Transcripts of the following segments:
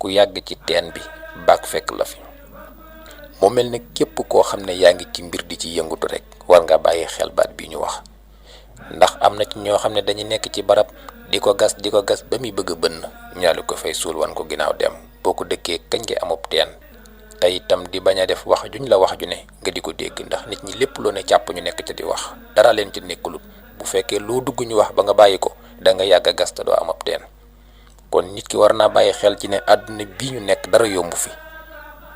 ku yàgg ci teen bi baag fekk la fi. mu mel ne képp koo xam ne yaa ngi ci mbir di ci yëngutu rek war nga bàyyi xel baat bi ñu wax, ndax am na ci ñoo xam ne dañu nekk ci barab di ko gas ba muy bëgg a bënn ñaalu ko fay suul wan ko ginnaaw dem. boo ko dëkkee kañ ngay amub teen te itam di bañ a def wax juñ la wax ju ne nga di ko dégg, ndax nit ñi lépp loo ne càpp ñu nekk ca di wax dara leen ci nekkulut. bu fekkee loo dugg ñu wax ba nga bàyyi ko da nga yàgg a gas te doo am ab teen. kon nit ki war naa bàyyi xel ci ne àdduna bii ñu nekk dara yombu fi.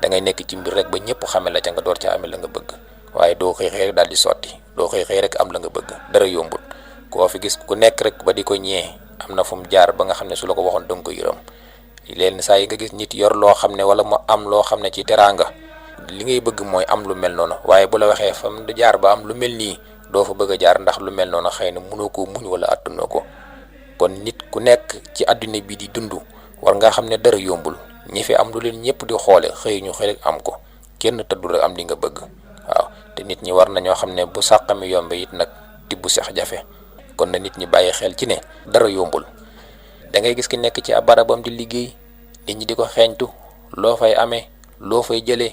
da ngay nekk ci mbir rek ba ñëpp xame la ca nga door ca amee la nga bëgg, waaye doo xëy xëy rek daal di sotti, doo xëy xëy rek am la nga bëgg. dara yombut. koo fi gis ku nekk rek ba di ko ñee am na fu mu jaar ba nga xam ne su la ko waxoon danga ko yërëm. leen saa yi nga gis nit yor loo xam ne wala mu am loo xam ne ci teraanga li ngay bëgg mooy am lu mel noonu, waaye bu la waxee fam du jaar ba am lu mel nii doo fa bëgg a jaar ndax lu mel noonu xëy na mënoo koo muñ wala attanoo ko. kon nit ku nekk ci àdduna bi di dund war nga xam ne dara yombul. ñi fi am lu leen ñëpp di xoole xëy ñu xëy rek am ko, kenn tëddu rek am li nga bëgg. waaw te nit ñi war na ñoo xam ne bu sàqami yombe it nag tibb seex jafe. kon na nit ñi bàyyi xel ci ne dara yombul. da ngay gis ki nekk ci ab barabam di liggéey nit ñi di ko xeeñtu loo fay amee loo fay jëlee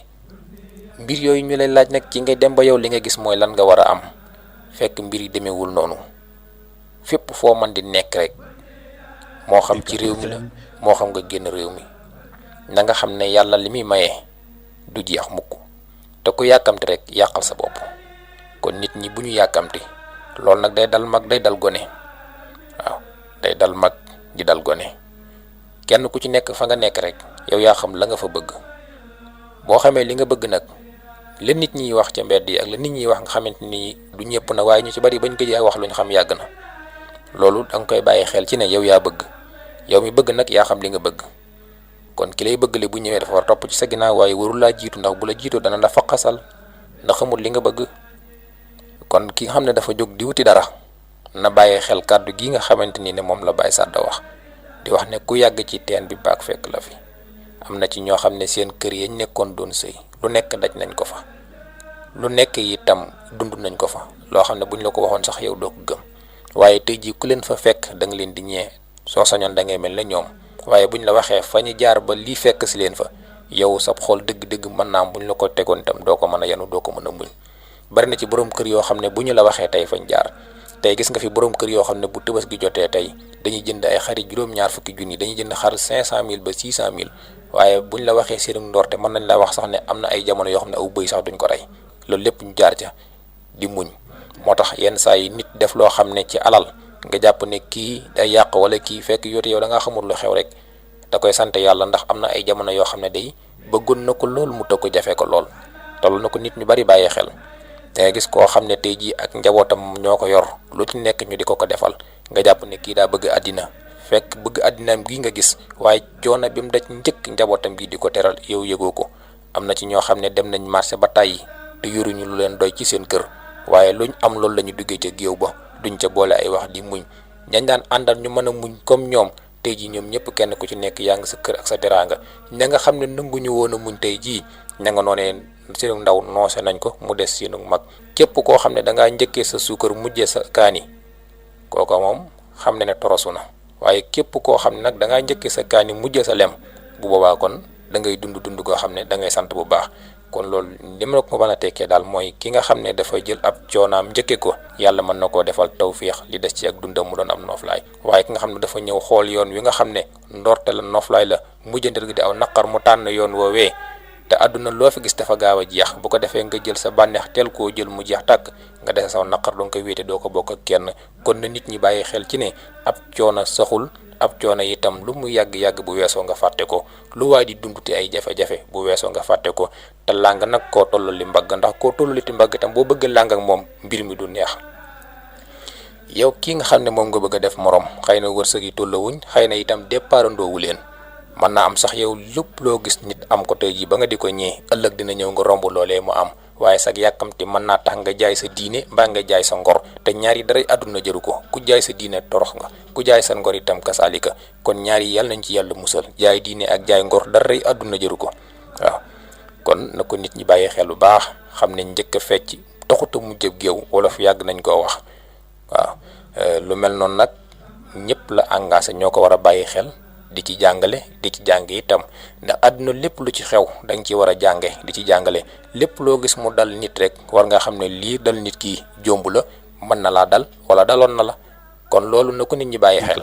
mbir yooyu ñu lay laaj nag ci ngay dem ba yow li nga gis mooy lan nga war a am, fekk mbir yi demeewul noonu. fépp foo man di nekk rek moo xam ci réew mi la moo xam nga génn réew mi na nga xam ne yàlla li muy maye du jeex mukk, te ku yàkkamte rek yàqal sa bopp. kon nit ñi bu ñu yàkkamte loolu nag day dal mag day dal gone. waaw day dal mag di dal gone. kenn ku ci nekk fa nga nekk rek yow yaa xam la nga fa bëgg. boo xamee li nga bëgg nag la nit ñi wax ca mbedd yi ak la nit ñi wax nga xamante ni du ñëpp na, waaye ñu ci bari bañ gëjee wax lu ñu xam yàgg na. loolu da nga koy bàyyi xel ci ne yow yaa bëgg, yow mi bëgg nag yaa xam li nga bëgg. kon ki lay bëgg le bu ñëwee dafa war topp ci sa ginnaaw, waaye warul laa jiitu, ndax bu la jiitoo dana la faqasal ndax xamul li nga bëgg. kon ki nga xam ne dafa jóg di wuti dara na bàyyi xel kàddu gi nga xamante ni ne moom la Baye Sadda wax, di wax ne ku yàgg ci teen bi baag fekk la fi. am na ci ñoo xam ne seen kër yañ nekkoon doon sëy lu nekk daj nañ ko fa, lu nekk itam dund nañ ko fa, loo xam ne buñ la ko waxoon sax yow doo ko gëm. waaye tey jii ku leen fa fekk da nga leen di ñee, soo sañoon da ngay mel ne ñoom. waaye buñ la waxee fa ñu jaar ba lii fekk si leen fa yow sab xool dëgg-dëgg mën naa am buñ la ko tegoon itam doo ko mën a yanu, doo ko mën a muñ. bari na ci borom kër yoo xam ne bu ñu la waxee tey fañ jaar, tey gis nga fi borom kër yoo xam ne bu tëbës gi jotee tey dañuy jënd ay xari juróom-ñaar fukki junni, dañuy jënd xar 500 000 ba 600 000. waaye buñ la waxee seen ndoorte mën nañ la wax sax ne am na ay jamono yoo xam ne aw bëy sax duñ ko rey. loolu lépp ñu jaar ca di muñ. moo tax yenn saa yi nit def loo xam ne ci alal nga jàpp ne kii day yàq wala kii fekk yoote yow da ngaa xamul lu xew rek da koy sant yàlla, ndax am na ay jamono yoo xam ne day bëggoon na ko lool mu tëgg ko jafe ko lool. toll na ko nit ñu bari bàyyi xel. da ngay gis koo xam ne tey jii ak njabootam ñoo ko yor lu ci nekk ñu di ko defal nga jàpp ne kii daa bëgg àddina, fekk bëgg àddinaam gii nga gis waaye coono bi mu daj njëkk njabootam gi di ko teral yow yëgoo ko. am na ci ñoo xam ne dem nañ marché ba tàyyi te yoruñu lu leen doy ci seen kër, waaye luñ am loolu la ñu duggee ca géew ba duñ ca boole ay wax di muñ. ñañ daan àndal ñu mën a muñ comme ñoom tey jii ñoom ñëpp kenn ku ci nekk yaa ngi sa kër ak sa teraanga. ña nga xam ne nanguñu woon a muñ tey jii ña nga noonee seenu ndaw noose nañ ko mu des seenu mag. képp koo xam ne dangaa njëkkee sa suukar mujjee sa kaani kooka moom xam ne ne torosu na, waaye képp koo xam ne nag dangaa njëkkee sa kaani mujjee sa lem bu boobaa kon da ngay dund goo xam ne da ngay sant bu baax. kon loolu li ma ko mën a tekkee daal mooy ki nga xam ne dafa jël ab coonaam njëkke ko yàlla mën na koo defal tawféex li des ci ak dundam mu doon am nooflaay. waaye ki nga xam ne dafa ñëw xool yoon wi nga xam ne ndorte la nooflaay la mujjantal gi di aw naqar mu tànn yoon woowee te àdduna loo fi gis dafa gaaw a jeex. bu ko defee nga jël sa bànneex teel koo jël mu jeex tàkk nga dese saw naqar doo ko wéete doo ko bokk ak kenn. kon na nit ñi bàyyi xel ci ne ab coono saxul, ab coono itam lu mu yàgg-yàgg bu weesoo nga fàtte ko. lu waay di dund te ay jafe-jafe bu weesoo nga fàtte ko. te làng nag koo tollal li mbagg, ndax koo tollal li mbagg itam boo bëgg làng ak moom mbir mi du neex. yow kii nga xam ne moom nga bëgg a def morom xëy na wërsëg yi tollawuñ, xëy na itam départandoowu leen. mën naa am sax yow lépp loo gis nit am ko tey jii ba nga di ko ñee ëllëg dina ñëw nga romb loolee mu am. waaye sag yàkkamti mën naa tax nga jaay sa diine mbaa nga jaay sa ngor, te ñaari dara àdduna jëru ko. ku jaay sa diine torox nga, ku jaay sa ngor itam kasaalika. kon ñaari yàlla nañ ci yàlla musal, jaay diine ak jaay ngor dara àdduna jëru ko. waaw kon na ko nit ñi bàyyi xel bu baax xam ne njëkk a fecc taxuta mu jëb géew wolof yàgg nañ koo wax. waaw lu mel noonu nag ñëpp la engagé ñoo ko war a bàyyi xel di ci jàngale di ci jàng itam ndax àdduna lépp lu ci xew da nga ci war a jànge di ci jàngale lépp loo gis mu dal nit rek war nga xam ne lii dal nit ki jomb la mën na laa dal wala daloon na la kon loolu na ko nit ñi bàyyi xel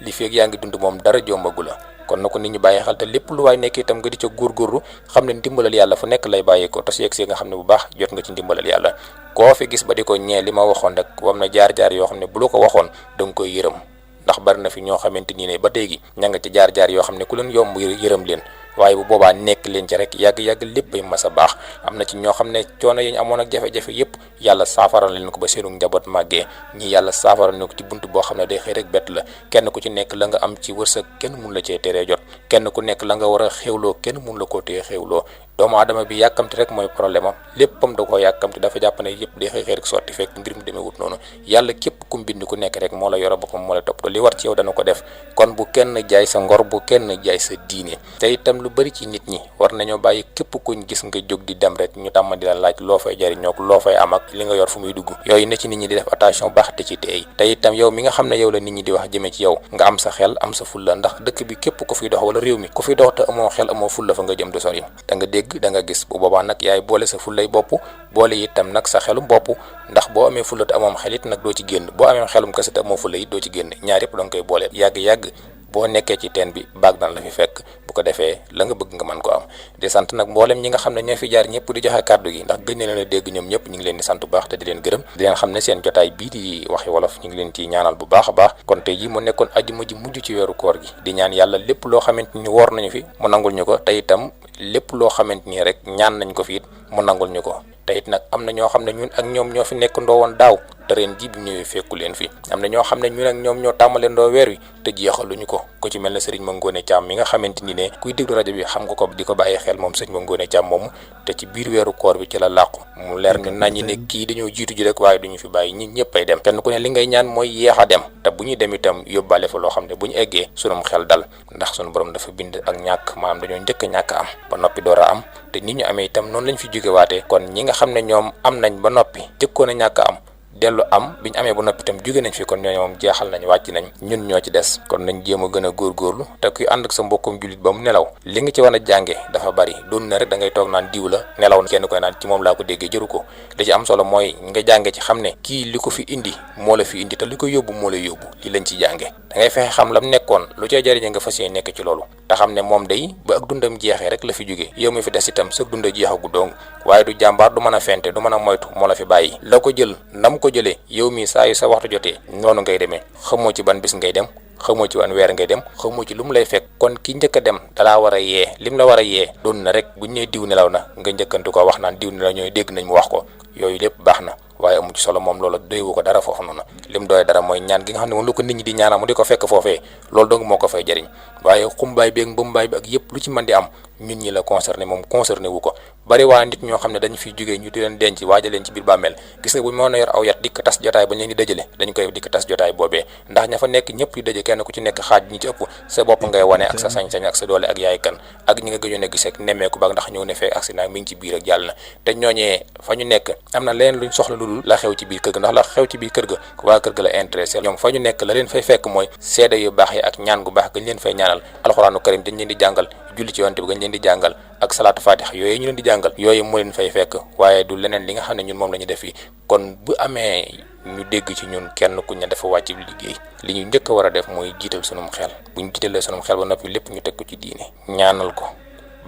li feeg yaa ngi dund moom dara jombagu la kon na ko nit ñi bàyyi xel te lépp lu waay nekk itam nga di ca góorgóorlu xam ne ndimbalal yàlla fu nekk lay bàyyi ko te su yegg see nga xam ne bu baax jot nga ci ndimbalal yàlla koo fi gis ba di ko ñee li ma waxoon rek wam na jaar-jaar yoo xam ne bu la ko waxoon da nga koy yërëm ndax bari na fi ñoo xamante ni ne ba léegi ña nga ci jaar-jaar yoo xam ne ku leen yomb yërëm leen waaye bu boobaa nekk leen ci rek yàgg-yàgg lépp ay mas a baax am na ci ñoo xam ne coono yi ñu amoon ak jafe-jafe yépp yàlla saafaral leen ko ba seenu njaboot màggee ñi yàlla saafaral leen ko ci bunt boo xam ne day xëy rek bett la kenn ku ci nekk la nga am ci wërsëg kenn mun la cee teree jot kenn ku nekk la nga war a xewloo kenn mun la koo tee xewloo doomu aadama bi yàkkamti rek mooy problème am léppam da koo yàkkamti dafa jàpp ne yëpp day xëy rek sotti fekk mbir mu demee wut noonu yàlla képp ku mbind ku nekk rek moo la yoro boppam moo la topp li war ci yow dana ko def kon bu kenn jaay sa ngor bu kenn jaay sa diine te itam lu bari ci nit ñi war nañoo bàyyi képp kuñ gis nga jóg di dem rek ñu tàmm di la laaj loo fay jariñoo loo fay am ak li nga yor fu muy dugg yooyu ne ci nit ñi di def attention baax te ci teey te itam yow mi nga xam ne yow la nit ñi di wax jëmee ci yow nga am sa xel am sa fulla ndax dëkk bi képp ku fiy dox wala réew mi ku fiy dox te amoo xel amoo fulla fa nga jëm du sori da nga dégg da nga gis bu boobaa nag yaay boole sa fullay bopp boole itam nag sa xelum bopp ndax boo amee fulla te amoom xel it nag doo ci génn boo amee xelum kese te amoo fulla it doo ci génn ñaar yëpp da nga koy boole yàgg-yàgg boo nekkee ci teen bi baag daan la fi fekk bu ko defee la nga bëgg nga mën ko am di sant nag mboolem ñi nga xam ne ñoo fi jaar ñëpp di joxe kàddu gi ndax gën na leen a dégg ñoom ñëpp ñu ngi leen di sant bu baax te di leen gërëm di leen xam ne seen jotaay bii di waxi wolof ñu ngi leen ci ñaanal bu baax a baax kon tey ji mu nekkoon ajjuma ji mujj ci weeru koor gi di ñaan yàlla lépp loo xamante ni woor nañu fi mu nangul ñu ko te itam lépp loo xamante ni rek ñaan nañ ko fi it mu nangul ñu ko te it nag am na ñoo xam ne ñun ak ñoom ñoo fi nekk ndoo woon daaw te ren ji bi ñëwee fekku leen fi am na ñoo xam ne ñun ak ñoom ñoo tàmmalee ndoo weer wi te jeexaluñu ko ku ci mel ne sëriñ Mangone Thiam mi nga xamante ni ne kuy déglu rajo bi xam nga ko di ko bàyyi xel moom sëriñ Mangone Thiam moomu te ci biir weeru koor bi ci la làqu mu leer ñu naññi ne kii dañoo jiitu ji rek waaye duñu fi bàyyi ñi ñëpp ay dem kenn ku ne li ngay ñaan mooy yeex a dem te bu ñuy dem itam yóbbaale fa loo xam ne bu ñu eggee sunum xel dal ndax sunu borom dafa bind ak ñàkk maanaam dañoo njëkk a ñàkk am ba noppi door a am te nit ñu amee itam noonu lañ fi jóge waatee kon ñi nga xam ne ñoom am nañ ba noppi jëkkoon a ñàkk am dellu am bi ñu amee ba noppi itam jóge nañ fi kon ñooñu moom jeexal nañ wàcc nañ ñun ñoo ci des kon nañ jéem a gën a góorgóorlu te kuy ànd ak sa mbokkum jullit ba mu nelaw li nga ci war a jànge dafa bari doon na rek da ngay toog naan diw la nelaw na kenn koy naan ci moom laa ko déggee jëru ko li ci am solo mooy nga jànge ci xam ne kii li ko fi indi moo la fi indi te li ko yóbbu moo lay yóbbu li lañ ci jànge da ngay fexe xam lam nekkoon lu ca jëriñe nga fas yéene nekk ci loolu te xam ne moom day ba ak dundam jeexee rek la fi jóge yow mi fi des itam sa dunda jeexagu dong waaye du jàmbaar du mën a fente du mën a moytu moo la fi bàyyi la ko jël nam ko jëlee yow mi saa yu sa waxtu jotee noonu ngay demee xamoo ci ban bis ngay dem xamoo ci ban weer ngay dem xamoo ci lu mu lay fekk kon ki njëkk a dem dalaa war a yee lim la war a yee doon na rek buñ nee diw nelaw na nga njëkkantu ko wax naan diw nelaw ñooy dégg nañ mu wax ko yooyu lépp baax na waaye amu ci solo moom loola doywu ko dara foofu noonu lim doy dara mooy ñaan gi nga xam ne moom lu ko nit ñi di ñaanal mu di ko fekk foofee loolu dong moo ko fay jëriñ waaye xumbaay bi ak mbumbaay bi ak yëpp lu ci mën di am ñun ñi la concerné moom concerné wu ko bari waa nit ñoo xam ne dañu fiy jógee ñu di leen denc waaja leen ci biir bàmmeel gis nga bu ñu mën a yor aw yat dikk tas jotaay ba ñu leen di dajale dañ koy dikk tas jotaay boobee ndax ña fa nekk ñëpp yu daje kenn ku ci nekk xaaj ñi ci ëpp sa bopp ngay wane ak sa sañ-sañ ak sa doole ak yaay kan ak ñi nga gëjoon a gis ak nemmeeku ba ndax ñëw ne fekk accident mi ngi ci biir ak jàll na te ñooñee fa ñu nekk am na leneen luñ soxla lu dul la xew ci biir kër ga ndax la xew ci biir kër ga waa kër ga la intéressé ñoom fa ñu nekk la leen fay fekk mooy seede yu baax yi ak ñaan gu baax gañ leen fay ñaanal alxuraanu karim dañ leen di jàngal julli ci yonte bi gañ leen di jàngal ak salaatu fatix yooyu ñu leen di jàngal yooyu moo leen fay fekk waaye du leneen li nga xam ne ñun moom la ñu def fii kon bu amee ñu dégg ci ñun kenn ku ñu dafa wàcc liggéey li ñu njëkk a war a def mooy jiital sunum xel bu ñu jiitalee sunum xel ba noppi lépp ñu teg ko ci diine ñaanal ko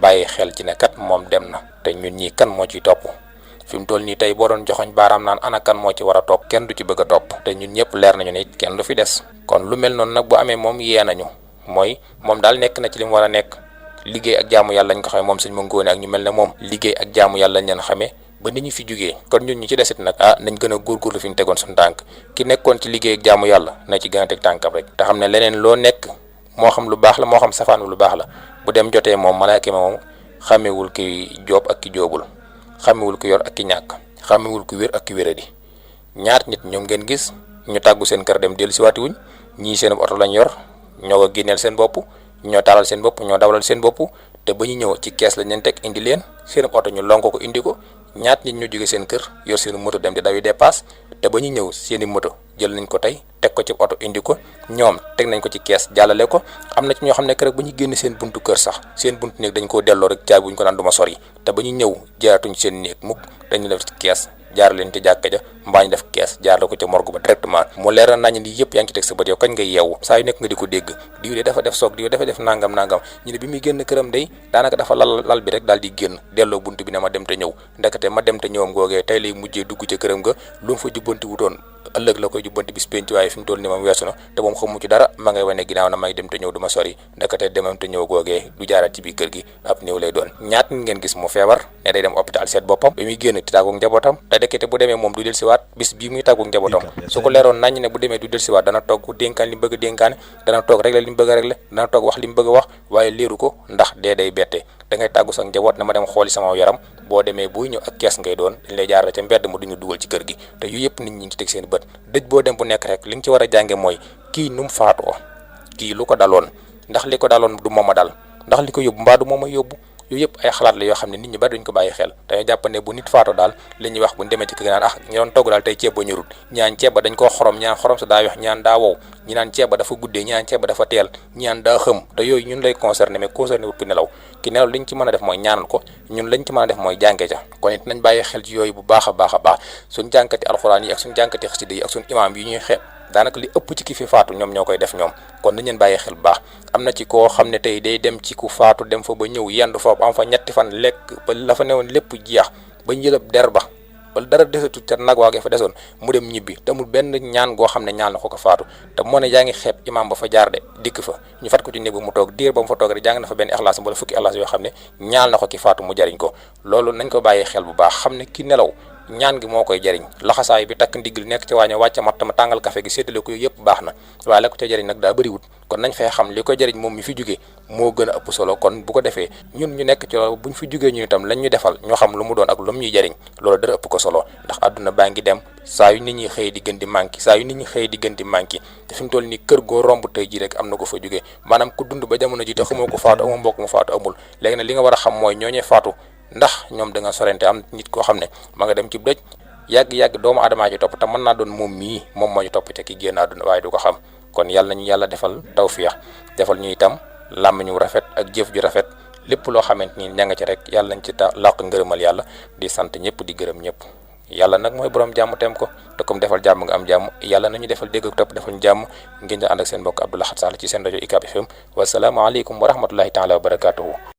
bàyyi xel ci ne kat moom dem na te ñun ñii kan moo ciy topp fi mu toll nii tey boo doon joxoñ baaraam naan ana kan moo ci war a topp kenn du ci bëgg a topp te ñun ñëpp leer nañu ne kenn du fi des kon lu mel noonu nag bu amee moom yee nañu mooy moom daal nekk na ci li mu war a nekk liggéey ak jaamu yàlla lañ ko xamee moom sëñ Mangone ak ñu mel ne moom liggéey ak jaamu yàlla lañ leen xamee ba nit ñi fi jógee kon ñun ñi ci desit nag nañ gën a góorgóorlu fi ñu tegoon suñu tànk ki nekkoon ci liggéey ak jaamu yàlla na ci gën a teg tànkam rek te xam ne leneen loo nekk moo xam lu baax la moo xam safaan lu baax la bu dem jotee moom malaaka moom xamewul ki joob ak ki joobul xamewul ki yor ak ki ñàkk xamewul ki wér ak ki wéradi ñaar nit ñoom ngeen gis ñu tàggu seen kër dem dellu si waati wuñ ñii seen oto lañ yor ñoo ko génneel seen bopp ñoo taalal seen bopp ñoo dawalal seen bopp te ba ñu ñëw ci kees lañ leen teg indi leen seen oto ñu lonko ko indi ko ñaat nit ñu jóge seen kër yor seen moto dem di dawi dépasse te ba ñu ñëw seeni moto jël nañ ko tey teg ko ci oto indi ko ñoom teg nañ ko ci kees jàllale ko. am na ci ñoo xam ne que rek ba ñu génn seen buntu kër sax seen buntu néeg dañ koo delloo rek caabi bu ñu ko naan du ma sori te ba ñu ñëw jaaratuñ seen néeg mukk dañu def kees jaar leen ci jàkka ja mbaa ñu def kees jaar la ko ca morgue ba directement mu leeral nañ ni yëpp yaa ngi ci teg sa bët yow kañ ngay yeewu saa yu nekk nga di ko dégg diw de dafa def soog diw dafa def nangam ñu ne bi muy génn këram day daanaka dafa lal bi rek daal di génn delloo buntu bi ne ma dem te ñëw ndekete ma dem te ñëwam googee tey lay mujjee dugg ca këram nga lu mu fa jubbanti wutoon ëllëg la koy jubbanti bis penc waaye fi mu toll ni moom weesu na te moom xamu ci dara ma ngay wane ginnaaw na may dem te ñëw du ma sori ndekete demam te ñëw googee du jaaraat ci biir kër gi ab néew lay doon. ñaat ngeen gis mu feebar ne day dem hôpital seet boppam ba muy génn ti tàggoog njabootam te ndekete bu demee moom du del siwaat bis bii muy tàggoog njabootam su ko leeroon nañ ne bu demee du del siwaat dana toog dénkaan li mu bëgg a dénkaane dana toog régler li mu bëgg a régler dana toog wax li mu bëgg a wax waaye léeru ko ndax dee day bette da ngay tàggu sax njaboot na ma dem xooli sama yaram boo demee buy ñëw ak kees ngay doon dañ lay jaarale ca mbedd ma duñu dugal ci kër gi te yu yëpp nit ñi ngi ci teg seen bët dëj boo dem bu nekk rek li nga ci war a jànge mooy kii nu mu faatoo kii lu ko daloon ndax li ko daloon du moom a dal ndax li ko yóbbu mbaa du moom a yóbbu yooyu yëpp ay xalaat la yoo xam ne nit ñi bari duñ ko bàyyi xel dañoo jàpp ne bu nit faatoo daal li ñuy wax buñ demee ci kër naan ñi doon togg daal tey ceeb ba ñorut ñaan ceeb ba dañ koo xorom ñaan xorom sa daa wex ñaan daa wow ñi naan ceeb ba dafa guddee ñaan ceeb ba dafa teel ñaan daa xëm te yooyu ñun lay concerné mais concerné wut ki nelaw ki nelaw liñ ci mën a def mooy ñaanal ko ñun lañ ci mën a def mooy jànge ca kon it nañ bàyyi xel ci yooyu bu baax a baax a baax suñ jànkati alxuraan yi ak suñ jànkati xasida yi ak suñ imaam yi ñuy xeeb daanaka li ëpp ci ki fi faatu ñoom ñoo koy def ñoom kon nañ leen bàyyi xel bu baax am na ci koo xam ne tey day dem ci ku faatu dem fa ba ñëw yendu fa am fa ñetti fan lekk ba la fa newoon lépp jeex ba njëlëb der ba ba dara desatu ca nag waagee fa desoon mu dem ñibbi te amul benn ñaan goo xam ne ñaan na ko faatu te moo ne yaa ngi xeeb imaam ba fa jaar de dikk fa ñu fat ko ci néeg ba mu toog diir ba mu fa toog rek jàng na fa benn ixlaas wala fukki ixlaas yoo xam ne ñaan na ko ki faatu mu jariñ ko loolu nañ ko bàyyi xel bu baax xam ne ki nelaw ñaan gi moo koy jariñ laxasaay bi takk ndigg li nekk ci waaño wàcce matt ma tàngal café gi séddale ko yooyu yëpp baax na waaye la ko ca jariñ nag daa bëriwut kon nañ fay xam li ko jariñ moom mi fi jógee moo gën a ëpp solo kon bu ko defee ñun ñu nekk ci loolu buñ fi jógee ñun itam lañ ñu defal ñoo xam lu mu doon ak lu mu ñuy jariñ loolu dara ëpp ko solo ndax àdduna baa ngi dem saa yu nit ñi xëy di gën di manqué saa yu nit ñi xëy di gën di manqué te fi mu toll nii kër goo romb tey ji rek am na ko fa jógee maanaam ku dund ba jamono ji te xamoo ko faatu amoo mbokk mu faatu amul léegi nag li nga war a xam mooy ñooñee faatu ndax ñoom da nga sorente am nit koo xam ne ma nga dem ci dëj yàgg-yàgg doomu aadamaa ci topp te mën naa doon moom mii moom moo ñu topp te ki génn àdduna waaye du ko xam kon yàlla nañu yàlla defal tawfiix defal ñu itam làmmiñ wu rafet ak jëf ju rafet lépp loo xamante ni ña nga ci rek yàlla nañ ci làq ngërëmal yàlla di sant ñëpp di gërëm ñëpp yàlla nag mooy borom jàmm tem ko te comme defal jàmm nga am jàmm yàlla nañu defal dégg ak topp defal ñu jàmm ngeen di ànd ak seen mbokk Abdou Lahad Sall ci seen rajo UCAB FM wasalaamaaleykum wa rahmatullahi taala wa barakaatuhu